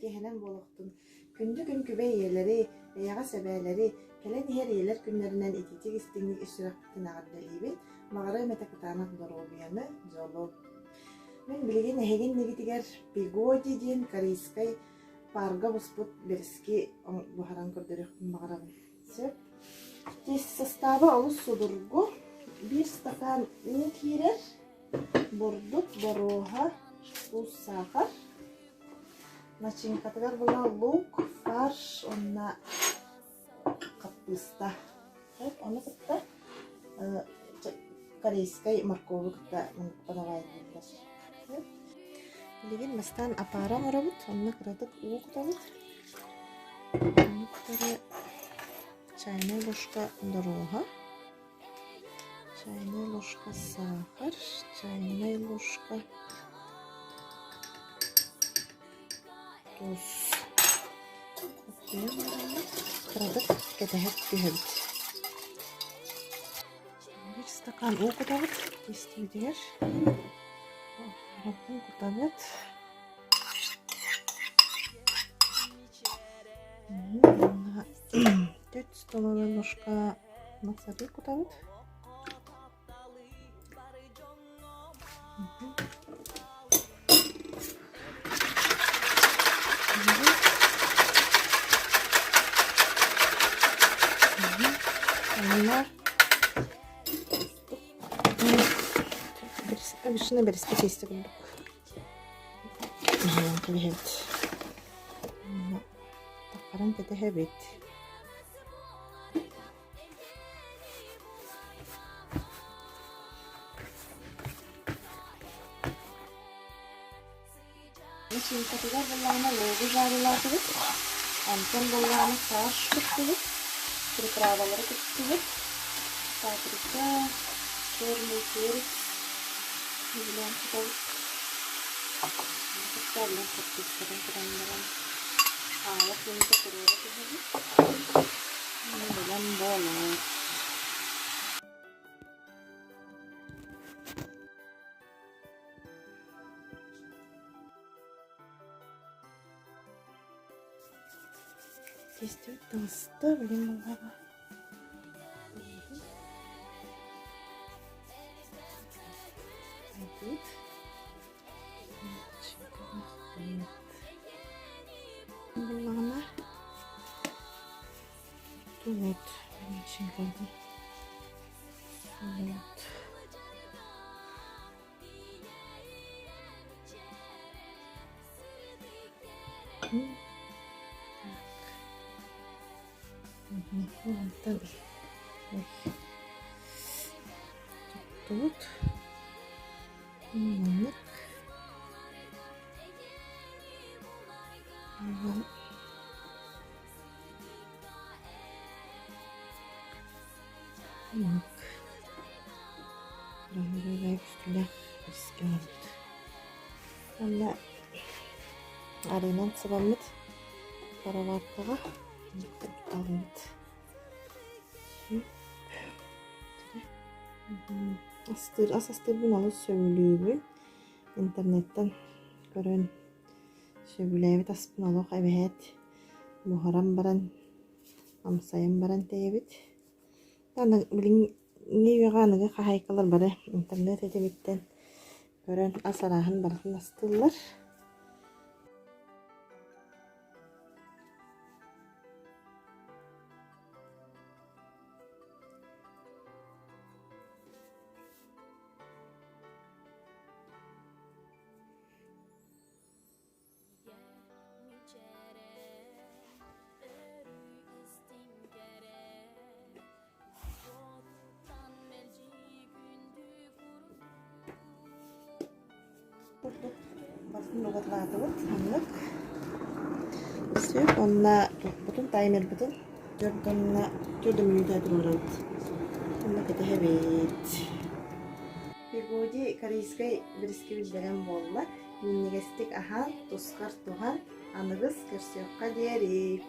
киэһэнэн буолуохтун! Күндү күн күбэй ийэлэри, эйэҕэс эбээлэри, кэлэн иһэр ийэлэр күннэринэн итиитик истиҥник ис сүрэхпиттэн эҕэрдэлиибин, баҕарыам этэ кытаанах доруобуйаны, дьолу! Мин билигин эһиги иннигитигэр Пигоди диэн корейскай паарга буспут бэрэски буһаран көрдөрүөхпүн баҕарабын. Сөп. Састааба олус судургу. Биир стакан уу киирэр, бурдук, боруоһа, туус, саахар. Начинкатыгар була лук, фарш уонна хаппыыста. Ону кытта корейскай моркову кытта подавайдыыллар. Билигин бастаан опара оҥоробут, онно кыратык уу кутабыт. Ону кытары чайная ложка доруоһа, чайная ложка сахар, чайная ложка туус. Кыратык кэтэһэ түһэбит. Биир стакан уу кутабыт истибитигэр. Арабын кутабыт. Төрт столовая ложка максаты кутабыт. Онно обычно бэрэскэ тиэстэ курдук иһэн кэбиһэбит. Таххаран кэтэһэбит. Начинкатыгар буоллаҕына лугу жарилаатыбыт, онтон буоллаҕына фарш куттубут, приправалары куттубут, паприка, черный перец, билэн кутабыт. Кытта билэн хаппыыстарын кутан баран аҕыйах мүнүүтэ туруора түһэбит. Билэн буолар. Тестибит таҕыста, билим буоллаҕа. Айдыт. Буллаҕына вот начинканы вот Так. Онтон туттубут. Маннык. Маннык. Кырасыабай искэ оҥорбут. Уонна арыынан сыбаммыт пароваркаҕа куттаммыт. Астыыр ас астыырбын олус сөбүлүүбүн. Интернеттэн көрөн сөбүлээбит аспын олох эбэһээт буһаран баран, амсайан баран тэйэбит. Билиҥҥи үйэҕэ аныгы хаһаайкалар бары интернет ситимиттэн көрөн ас арааһын барытын астыыллар. Курдук барытын угатылаатыбыт маннык. Сөп уонна туппутун таймербытын 4 уонна 4 мүнүүтэ туруорабыт. Онно кэтэһэбит. Пигоди корейскай бирискибит бэлэм буолла. Минньигэстик аһаан, тускар туһан, аныгыс көрсүөххэ диэри.